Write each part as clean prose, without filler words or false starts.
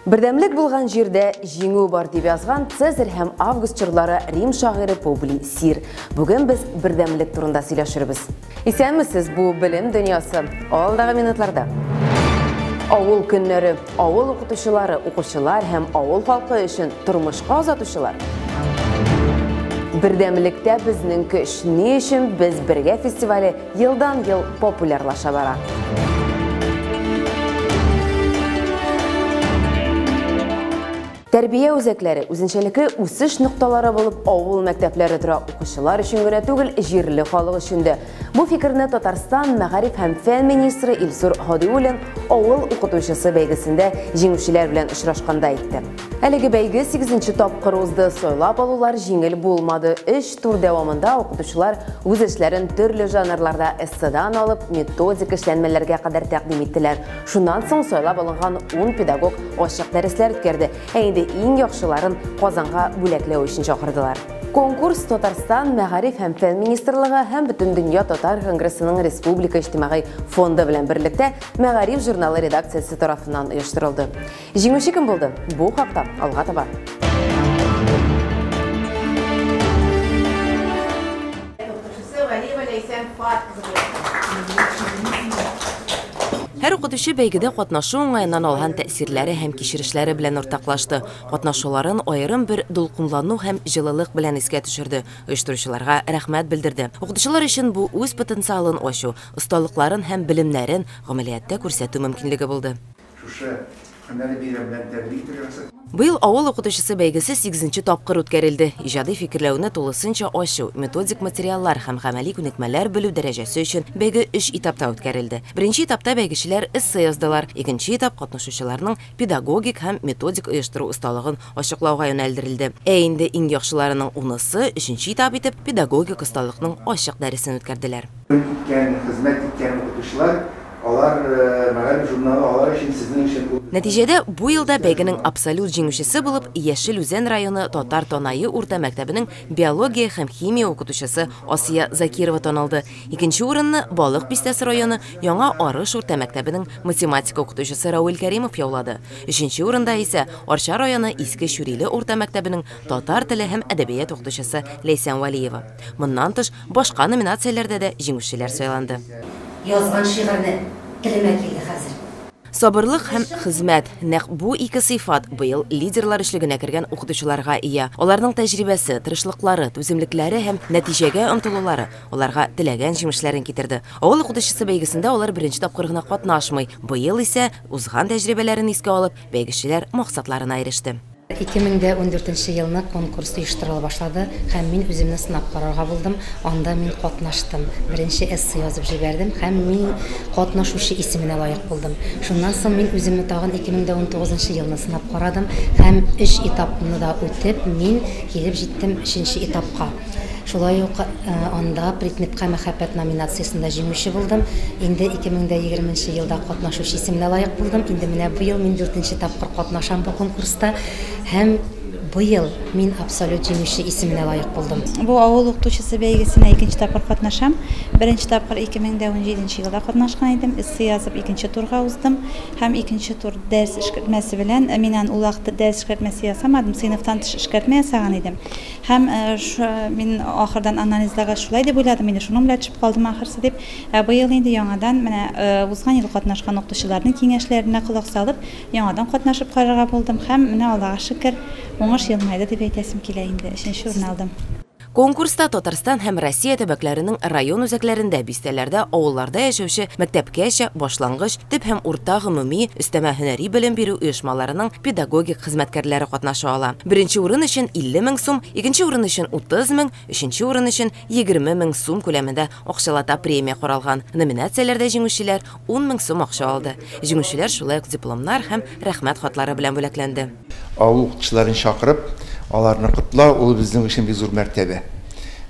Бердәмлек булган җирдә җиңү бар, дип язган Цезарь һәм Август чорлары Рим шагыйре Публий Сир. Бүген без бердәмлек турында сөйләшербез. Исәнмесез, бу Белем дөньясы. Алдагы минутларда. Авыл көннәре, авыл укытучылары, укучылар һәм авыл халкы өчен тормышка озатучылар. Бердәмлектә безнең көч. Ни өчен без бергә фестивале елдан-ел популярлаша бара. Тәрбия үзәкләре, үзенчәлекле үсеш нокталары булып авыл мәктәпләре тора. Укучылар өчен генә түгел, җирле халык өчен дә. Бу фикерне Татарстан мәгариф һәм фән министры Илсур Һадиуллин авыл укытучысы бәйгесендә җиңүчеләр белән очрашканда әйтте. Әлеге бәйге 8 тапкыр узды. Сайлап алулар җиңел булмады. 3 тур дәвамында укытучылар үз эшләрен төрле жанрларда эсседан алып, методик эшләнмәләргә кадәр тәкъдим иттеләр. Шуннан соң сайлап алынган 10 педагог ачык дәресләр үткәрде. Ә инде иң яхшыларын Казанга бүләкләү өчен чакырдылар. Конкурс Татарстан Мәгариф һәм фән министрлыгы һәм Бөтендөнья татар конгрессының Республика иҗтимагый фонды белән берлектә Мәгариф журналы редакциясе тарафыннан оештырылды. Җиңүче кем булды? Бу хакта алга таба. Һәр укытучы бәйгедә катнашу уңаеннан алган тәэсирләре һәм кичерешләре белән уртаклашты. Катнашуларын аерым бер дулкынлану һәм җылылык белән искә төшерде. Оештыручыларга рәхмәт белдерде. Укытучылар өчен бу үз потенциалын ачу, осталыкларын һәм белемнәрен гамәлияттә күрсәтү мөмкинлеге булды. Шушы һөнәри бәйрәм белән тәбрик итәргә рөхсәт. Быел авыл укытучысы бәйгесе 8 тапкыр үткәрелде. Иҗади фикерләүне тулысынча ачу, методик материаллар һәм гамәли күнекмәләр белү дәрәҗәсе өчен бәйге 3 этапта үткәрелде. Беренче этапта бәйгечеләр эссе яздылар. Икенче этап катнашучыларның педагогик һәм методик оештыру осталыгын ачыклауга юнәлдерелде. Ә инде иң яхшыларының 10-сы өченче этап итеп педагогик осталыкның ачык дәресен үткәрделәр. Иткән, хезмәт иткән укытучылар, алар Мәгариф журналы алар өчен, сезнең өчен ул. Нәтиҗәдә бу елда бәйгенең абсолют җиңүчесе булып Яшел Үзән районы Татар Танае урта мәктәбенең биология һәм химия укытучысы Асия Закирова танылды. Икенче урынны Балык Бистәсе районы Яңа Арыш урта мәктәбенең математика укытучысы Рауил Кәримов яулады. Өченче урында исә Арча районы Иске Чүриле урта мәктәбенең татар теле һәм әдәбият укытучысы Ләйсән Вәлиева. Моннан тыш башка номинацияләрдә дә җиңүчеләр сайланды. Язган шигырьне телемә килде хәзер. Сабырлык һәм хезмәт нәкъ бу ике сыйфат быел лидерлар өчлегенә кергән укытучыларга ия. Аларның тәҗрибәсе, тырышлыклары, түземлекләре һәм нәтиҗәгә омтылулары аларга теләгән җимешләрен китерде. Авыл укытучысы бәйгесендә алар беренче тапкыр гына катнашмый. Быел исә узган тәҗрибәләрен искә алып, бәйгечеләр максатларына иреште. 2014 елны конкурс оештырыла башлады һәм мин үземне сынап карарга булдым. Анда мин катнаштым. Беренче эссе язып җибәрдем һәм мин катнашучы исеменә лаек булдым. Шуннан соң мин үземне тагын 2019 елны сынап карадым һәм 3 этапны да үтеп, мин килеп җиттем 3 этапка. Шулай ук анда предметка мәхәббәт номинациясендә җиңүче булдым. Инде 2020 елда катнашучы исеменә лаек булдым. Инде менә быел мин 4 тапкыр катнашам бу конкурста һәм быел мин абсолют җиңүче исеменә лаек булдым. Бу авыл укытучысы бәйгесенә икенче тапкыр катнашам. Беренче тапкыр 2017 елда катнашкан идем. Эссе язып икенче турга уздым һәм икенче тур дәрес эшкәртмәсе белән мин аны ул вакытта дәрес эшкәртмәсе ясамадым, сыйныфтан тыш эшкәртмә ясаган идем. Һәм мин ахырдан анализлагач шулай дип уйладым, инде шуның белән төшеп калдым ахырсы дип. Ә быел инде яңадан менә узган ел катнашкан укытучыларның киңәшләренә колак салып, яңадан катнашып карарга булдым һәм менә Аллага шөкер, уңыш елмайды дип әйтәсем килә инде. 3 урын алдым. Конкурста Татарстан һәм Россия төбәкләренең район үзәкләрендә, бистәләрдә, авылларда яшәүче мәктәпкәчә, башлангыч, төп һәм урта гомуми, өстәмә һөнәри белем бирү оешмаларының педагогик хезмәткәрләре катнаша ала. Беренче урын өчен 50 мең сум, икенче урын өчен 30 мең, өченче урын өчен 20 мең сум күләмендә акчалата премия каралган. Номинацияләрдә җиңүчеләр 10 мең сум акча алды. Җиңүчеләр шулай ук дипломнар һәм рәхмәт хатлары белән бүләкләнде. Авыл укытучыларын чакырып, аларны котлау ул безнең өчен бик зур мәртәбә.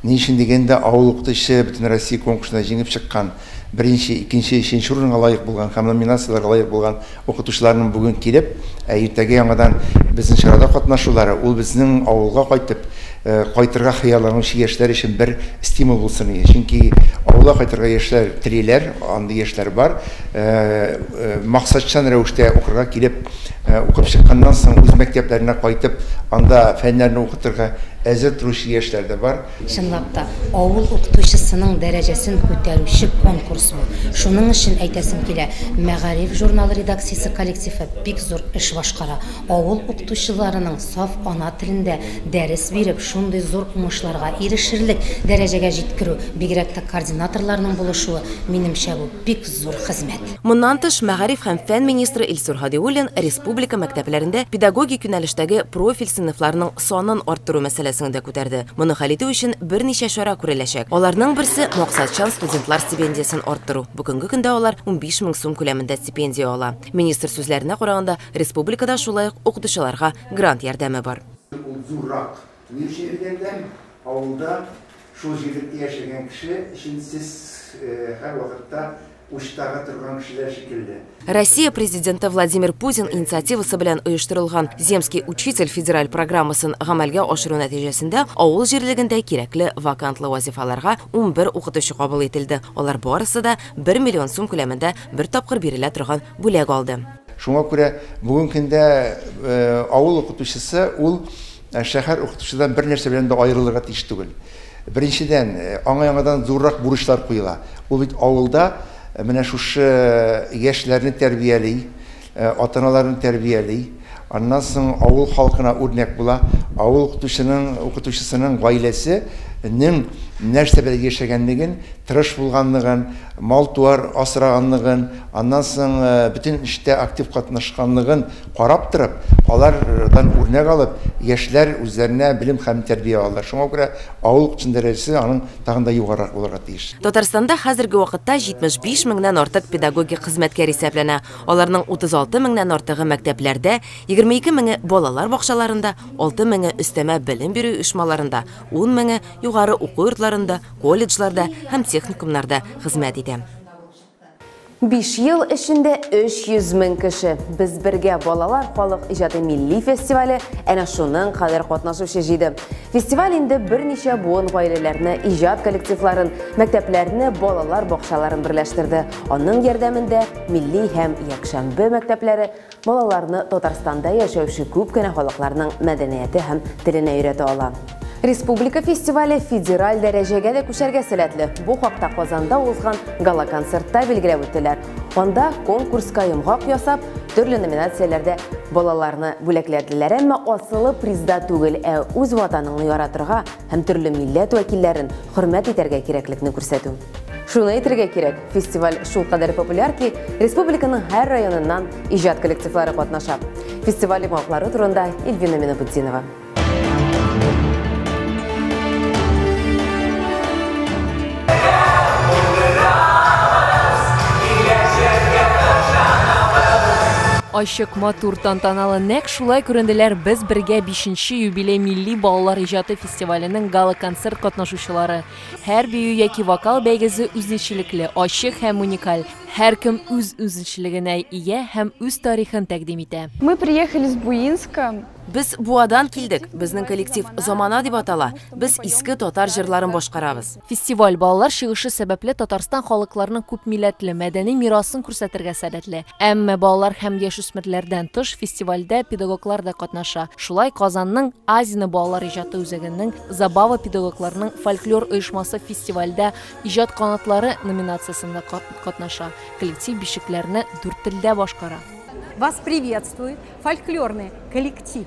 Ни өчен дигәндә, авыл укытучысы бөтен Россия конкурсында җиңеп чыккан, беренче, икенче, өченче урынга лаек булган һәм номинацияләргә лаек булган укытучыларның бүген килеп, иртәгә яңадан безнең чарада катнашулары, ул безнең авылга кайтып, кайтырга хыялланучы яшьләр өчен бер стимул булсын иде. Чөнки авыл Авылга кайтырга яшьләр телиләр, андый яшьләр бар. Максатчан рәвештә укырга килеп, укып чыкканнан соң үз мәктәпләренә кайтып, анда фәннәрне укытырга әзер торучы яшьләр дә бар. Чынлап та, авыл укытучысының дәрәҗәсен күтәрүче конкурс бу. Шуның өчен әйтәсем килә, Мәгариф журналы редакциясе коллективы бик зур эш башкара. Авыл укытучыларының саф ана телендә дәрес биреп, шундый зур уңышларга ирешерлек дәрәҗәгә җиткерү, бигрәк тә координаторларның булышуы, минемчә, бу бик зур хезмәт. Моннан тыш, мәгариф һәм фән министры Илсур Һадиуллин республика мәктәпләрендә педагогик юнәлештәге профиль сыйныфларының санын арттыру мәсьәләсен дә күтәрде. Моны хәл итү өчен берничә чара күреләчәк. Аларның берсе максатчан студентлар стипендиясен арттыру. Бүгенге көндә алар 15 мең сум күләмендә стипендия ала. Министр сүзләренә караганда, республикада шулай ук укытучыларга грант ярдәме бар. Ул зуррак. Ни өчен дигәндә, авылда шул җирлектә яшәгән кеше өчен сез һәрвакытта учтагы торган кешеләр шикелле. Россия президенты Владимир Путин инициативасы белән оештырылган Земский учитель федераль программасын гамәлгә ашыру нәтиҗәсендә авыл җирлегендә кирәкле вакантлы вазифаларга 11 укытучы кабул ителде. Алар барысы да 1 миллион сум күләмендә бер тапкыр бирелә торган бүләк алды. Шуңа күрә бүгенге көндә авыл укытучысы ул шәһәр укытучыдан бер нәрсә белән дә аерылырга тиеш түгел. Беренчедән, аңа яңадан зуррак бурычлар куела. Ул бит авылда менә шушы яшьләрне тәрбияли, ата-аналарны тәрбияли. Аннан соң авыл халкына үрнәк була. Авыл укытучының, укытучысының гаиләсенең нәрсә белән яшәгәнлеген, тырыш булганлыгын, мал-туар асраганлыгын, аннан соң бөтен эштә актив катнашканлыгын карап торып, алардан үрнәк алып, яшьләр үзләренә белем һәм тәрбия алалар. Шуңа күрә авыл укытучының дәрәҗәсе аның тагын да югарырак булырга тиеш. Татарстанда хәзерге вакытта 75 меңнән артык педагогик хезмәткәр исәпләнә. Аларның 36 меңнән артыгы мәктәпләрдә, 22 меңе балалар бакчаларында, 6 меңе өстәмә белем бирү оешмаларында, 10 меңе югары уку йортларында, колледжларда һәм техникумнарда хезмәт итә. 5 ел эчендә 300 мең кеше. Без бергә балалар халык иҗаты милли фестивале әнә шуның кадәр катнашучы җыйды. Фестиваль инде берничә буын гаиләләрне, иҗат коллективларын, мәктәпләрне, балалар бакчаларын берләштерде. Аның ярдәмендә милли һәм якшәмбе мәктәпләре балаларны Татарстанда яшәүче күп кенә халыкларның мәдәнияте һәм теленә өйрәтә ала. Республика фестивале федераль дәрәҗәгә дә күчәргә сәләтле. Бу хакта Казанда узган гала-концертта билгеләп үттеләр. Анда конкурска йомгак ясап, төрле номинацияләрдә балаларны бүләкләделәр. Әмма асылы призда түгел, ә үз ватаныңны яратырга һәм төрле милләт вәкилләрен хөрмәт итәргә кирәклекне күрсәтү. Шуны әйтергә кирәк, фестиваль шулкадәр популяр ки, республиканың һәр районыннан иҗат коллективлары катнаша. Фестиваль йомгаклары турында Эльвина Минабутдинова. Ачык, матур, тантаналы нәкъ шулай күренделәр без бергә 5нче юбилей милли балалар иҗаты фестиваленең гала-концерт катнашучылары. Һәр бию яки вокал бәйгесе үзенчәлекле, ачык һәм уникаль. Һәркем үз үзенчәлегенә ия һәм үз тарихын тәкъдим итә. Мы приехали с Буинска. Без Буадан килдек. Безнең коллектив Замана дип атала. Без иске татар җырларын башкарабыз. Фестиваль балалар чыгышы сәбәпле Татарстан халыкларының күп милләтле мәдәни мирасын күрсәтергә сәләтле. Әмма балалар һәм яшүсмерләрдән тыш фестивальдә педагоглар да катнаша. Шулай Казанның Азина балалар иҗаты үзәгенең Забава педагогларының фольклор оешмасы фестивальдә иҗат канатлары номинациясендә катнаша. Коллектив бишекләрне 4 телдә башкара. Вас приветствует фольклорный коллектив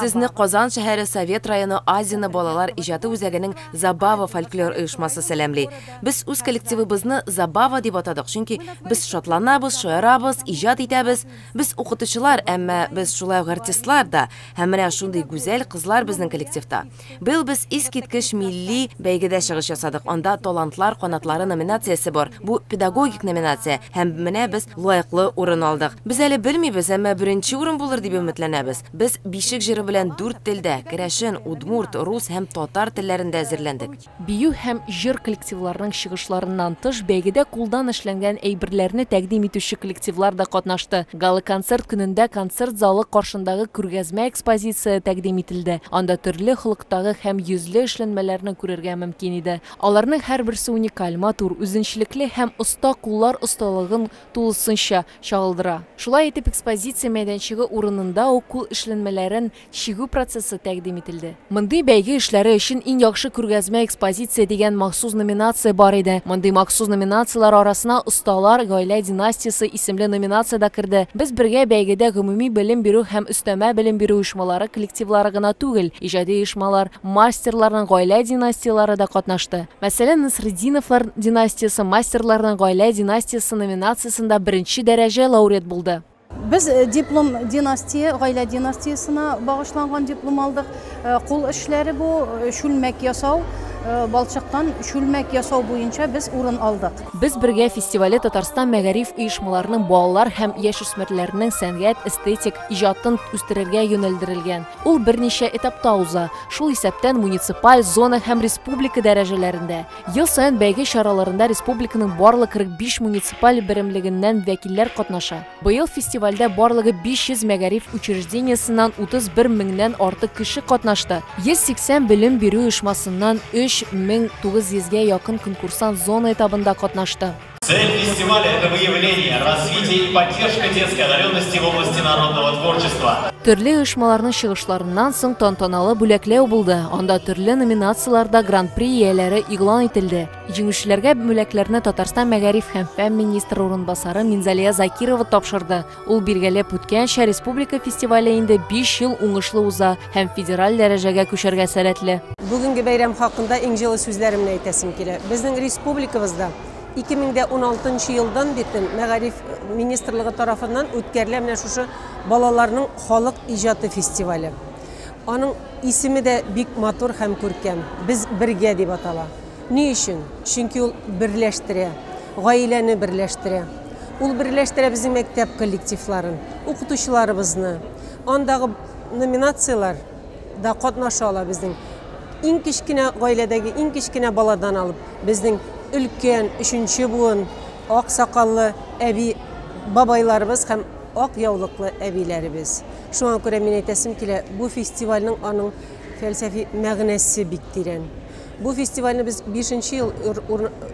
Сезне Казан шәһәре Совет районы Азина балалар иҗаты үзәгенең Забава фольклор оешмасы сәламли. Без үз коллективыбызны Забава дип атадык, чөнки без шатланабыз, шаярабыз, иҗат итәбез. Без укытучылар, әмма без шулай ук артистлар да. Һәм менә шундый гүзәл кызлар безнең коллективта. Быел без искиткеч милли бәйгедә чыгыш ясадык. Анда талантлар канатлары номинациясе бар. Бу педагогик номинация һәм менә без лаеклы урын алдык. Без әле белмибез, әмма беренче урын булыр дип өметләнәбез. Без бишек җыры белән 4 телдә – керәшен, удмурт, рус һәм татар телләрендә әзерләндек. Бию һәм җыр коллективларының чыгышларыннан тыш, бәйгедә кулдан эшләнгән әйберләрне тәкъдим итүче коллективлар да катнашты. Гала-концерт көнендә концерт залы каршындагы күргәзмә экспозиция тәкъдим ителде. Анда төрле холыктагы һәм йөзле эшләнмәләрне күрергә мөмкин иде. Аларның һәрберсе уникаль, матур, үзенчәлекле һәм оста куллар осталыгын тулысынча чагылдыра. Шулай итеп, экспозиция мәйданчыгы урынында ук кул эшләнмәләрен чигү процессы тәкъдим ителде. Мондый бәйге эшләре өчен иң яхшы күргәзмә экспозиция дигән махсус номинация бар иде. Мондый махсус номинацияләр арасына «Осталар гаилә династиясе» исемле номинация дә керде. Без бергә бәйгедә гомуми белем бирү һәм өстәмә белем бирү оешмалары коллективлары гына түгел, иҗади оешмалар, мастерларның гаилә династияләре дә катнашты. Мәсәлән, Насретдиновлар династиясе мастерларның гаилә династиясе номинациясендә беренче дәрәҗә лауреат булды. Без диплом династия, гаилә династиясенә багышланган диплом алдык. Кул эшләре бу, чүлмәк ясау, балчыктан чүлмәк ясау буенча без урын алдык. Без бергә фестивале Татарстан мәгариф оешмаларының балалар һәм яшүсмерләрнең сәнгать, эстетик иҗатын үстерергә юнәлдерелгән. Ул берничә этапта уза, шул исәптән муниципаль, зона һәм республика дәрәҗәләрендә. Ел саен бәйге чараларында республиканың барлык 45 муниципаль берәмлегеннән вәкилләр катнаша. Быел фестивальдә барлыгы 500 мәгариф учреждениесеннән 31 меңнән артык кеше катнашты. 180 белем бирү оешмасыннан 3900гә якын конкурсант зона этабында катнашты. Цель фестиваля – это выявление, развитие и поддержка детской одаренности в области народного творчества. Төрле оешмаларның чыгышларыннан соң тантаналы бүләкләү булды. Анда төрле номинацияләрдә гран-при ияләре игълан ителде. Җиңүчеләргә бүләкләрне Татарстан мәгариф һәм фән министры урынбасары Минзалия Закирова тапшырды. Ул билгеләп үткәнчә, республика фестивале инде 5 ел уңышлы уза һәм федераль дәрәҗәгә күчәргә сәләтле. Бүгенге бәйрәм хакында иң җылы сүзләремне әйтәсем килә. Безнең республикабызда 2016 елдан битен мәгариф министрлыгы тарафыннан үткәрелә менә шушы балаларның халык иҗаты фестивале. Аның исеме дә бик матур һәм күркәм. Без бергә дип атала. Ни өчен? Чөнки ул берләштерә, гаиләне берләштерә. Ул берләштерә безнең мәктәп коллективларын, укытучыларыбызны. Андагы номинацияләр да катнаша ала безнең. Иң кечкенә гаиләдәге иң кечкенә баладан алып, безнең өлкән өченче буын ак сакаллы әби бабайларыбыз һәм ак яулыклы әбиләребез. Шуңа күрә мин әйтәсем килә, бу фестивальнең аның фәлсәфи мәгънәсе бик тирән. Бу фестивальне без 5 ел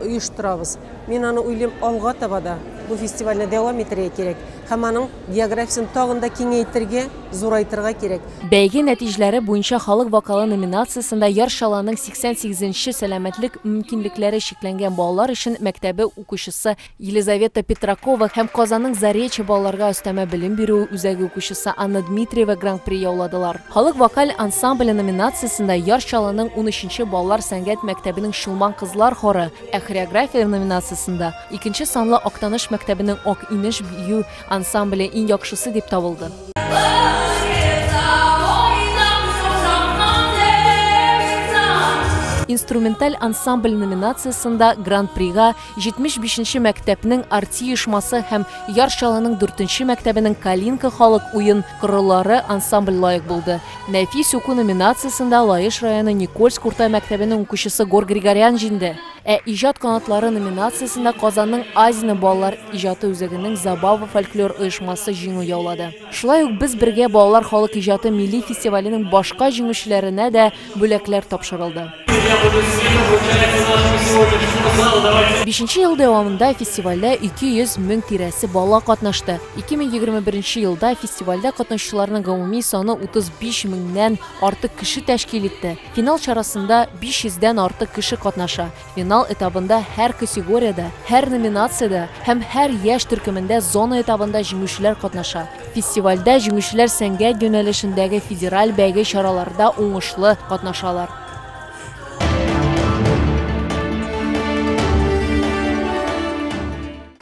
оештырабыз. Мин аны уйлыйм, алга таба да бу фестивальне дәвам итәргә кирәк һәм аның географиясен тагын да киңәйтергә, зурайтырга кирәк. Бәйге нәтиҗәләре буенча халык вокалы номинациясендә Яр Чаллының 88нче сәламәтлек мөмкинлекләре чикләнгән балалар өчен мәктәбе укучысы Елизавета Петракова һәм Казанның Заречье балаларга өстәмә белем бирү үзәге укучысы Анна Дмитриева гран-при яуладылар. Халык вокаль ансамбле номинациясендә Яр Чаллының 13нче балалар сәнгать мәктәбенең Чулман кызлар хоры, ә хореография номинациясендә икенче санлы Актаныш мәктәбенең Ак инеш бию ансамбле иң яхшысы дип табылды. Инструменталь ансамбль номинациясендә гран-прига 75нче мәктәпнең Арти оешмасы һәм Яр Чаллының 4нче мәктәбенең Калинка халык уен кораллары ансамбль лаек булды. Нәфис уку номинациясендә Лаеш районы Никольск урта мәктәбенең укучысы Гор Григорян җиңде. Ә иҗат канатлары номинациясендә Казанның Азина балалар иҗаты үзәгенең Забава фольклор оешмасы җиңү яулады. Шулай ук без бергә балалар халык иҗаты милли фестиваленең башка җиңүчеләренә дә бүләкләр тапшырылды. 5 ел дәвамында фестивальдә 200 мең тирәсе бала катнашты. 2021 елда фестивальдә катнашучыларның гомуми саны 35 меңнән артык кеше тәшкил итте. Финал чарасында 500дән артык кеше катнаша. Финал этабында һәр категориядә, һәр номинациядә һәм һәр яшь төркемендә зона этабында җиңүчеләр катнаша. Фестивальдә җиңүчеләр сәнгать юнәлешендәге федераль бәйге чараларда уңышлы катнашалар.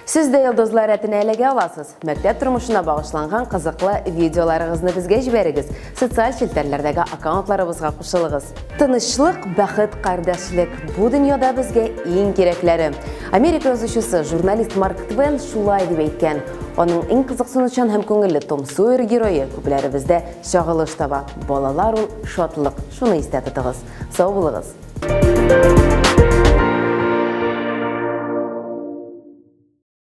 Сез дә йолдызлар рәтенә эләгә аласыз. Мәктәп тормышына багышланган кызыклы видеоларыгызны безгә җибәрегез. Социаль челтәрләрдәге аккаунтларыбызга кушылыгыз. Тынычлык, бәхет, кардәшлек бу дөньяда безгә иң кирәкләре. Америка язучысы, журналист Марк Твен шулай дип әйткән. Аның иң кызыксынучан һәм күңелле Том Сойер герое күпләребездә чагылыш таба. Балалар ул шатлык. Шуны истә тотыгыз. Сау булыгыз.